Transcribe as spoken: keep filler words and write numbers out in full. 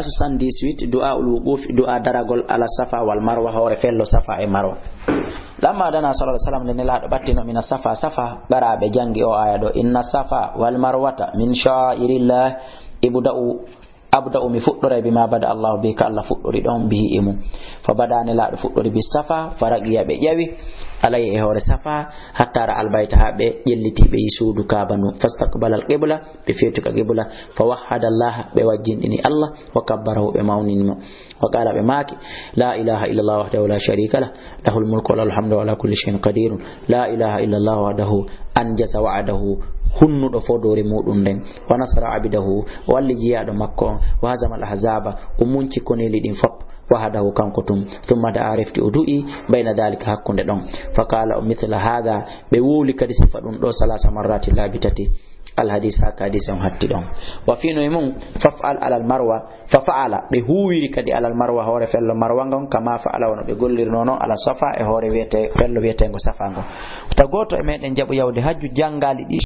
Soixante-dix-huit, du'a ul wuquf, du'a daragol ala safa wal marwa, hoore fello safa e marwa. Lamma dana sallallahu alaihi wasallam, nde Nelaaɗo ɓattino mina safa, safa, qara'a, ɓe jangi o aya ɗo: "Inna safa wal marwata min sha'irillah, ibda'u, abda'u, mi fuɗɗoray bima bada Allahu bihi, ka Allah fuɗɗori ɗon, bihi, e mum." Fa bada, Nelaaɗo fuɗɗori bi safa, fa raqiya, ɓe ƴawi, alayhi, e hoore safa, hatta ra'a al bayta, ha ɓe ƴelliti, ɓe yi suudu Kaaba ndu, fastaqbala al qibla, ɓe feetu ka qibla, fa wahhada Allah, ɓe wajjinɗini Allah, wa kabbarahu, ɓe mawnini mo. Wa qala, ɓe maaki: "La ilaha illallah wahdahu la sharika lah, lahul mulku wa lahul hamdu wa ala kulli shay'in qadirun. La ilaha illallah wahdahu anjaza wa'dahu, hunnuɗo fodoore muɗum nden. Wa nasara abdahu, o walli jiyaaɗo makko on. Wa hazama al ahzaba, o munci koneeli ɗin fop. Wahdahu, kanko tun. Thumma da'a, refti o du'i, bayna dhalika, hakkunde ɗon. Fa qala, o mithla hadha, ɓe wowli kadi sifa ɗum ɗo, salasa marrati, laabi tati." Al hadis, haka hadis on hatti ɗon. Wa fino e mum, faf'al alal marwa, fa fa'ala, ɓe huwiri kadi alal marwa, hoore fello marwa ngon, kama fa'ala, wano ɓe gollirno non, ala safa, e hoore wiyete, fello wiyetengo safa ngon. Ta goto e meɗen jaɓu yawde hajju, jangali ɗi